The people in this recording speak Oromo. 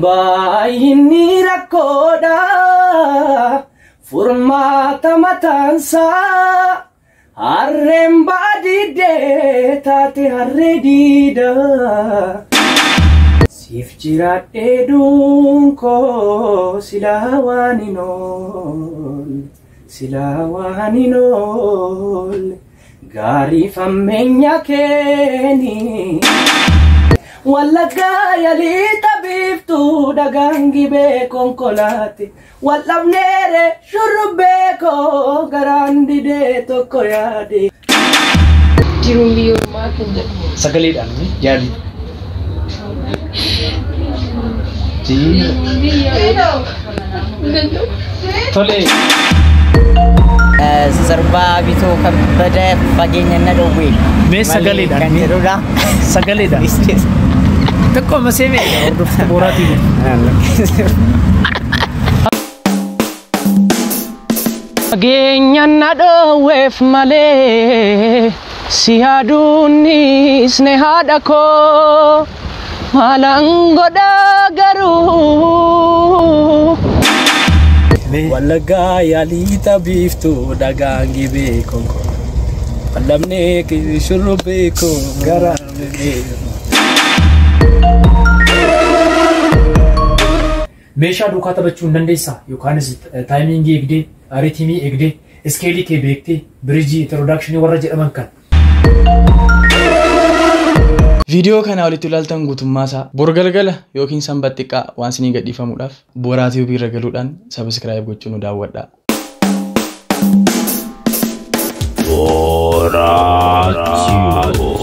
Baay'inni rakkoodha furmaata mataansaa harreen baadiddee taate harree diida. Siif jiraadhee duunkoo silaa waan hin oolle, silaa waan hin oolle, gaarii fammeenya keeni. Wallaggaa yaalii xabiiftuu dhagaan gibee konkolaate wallabneere shurrubbee koo garaan didee tokko yaade. Jiruun biyya ormaa kan jedhu. Sagaleedhaan yaali. Jiruun biyya ormaa. Tole. Sirba Bitoo Kabbada fageenya na dhowwe. Mee sagaleedhaan kan jedhudha. Sagaleedhaan. Xiqqoo masee mee hordoftoota Booraatiin. Fageenya na dhoowweef malee si yaaduunis ne haadha koo maalaan godhaa garuu. Wallaggaa yaalii xabiiftuu dhagaan gibee konkolaataa. Wallabnee shurrubbee koo garaan didee. Meeshaa duukaa taphachuu hin dandeessaa yookaanis taayimingii eegdee, riitimii eegdee, iskeelii kee beektee, biriijii, introdakshinii warra jedhaman kan. Viidiyoo kana walitti ilaaltan guutummaa isaa bor galgala yookiin sanbata xiqqaa waan isinii gadhiifamuudhaaf Booraa Tiyuubii irra galuudhaan sabiskiraayib gochuun nu daawwadhaa. Boraa Tube.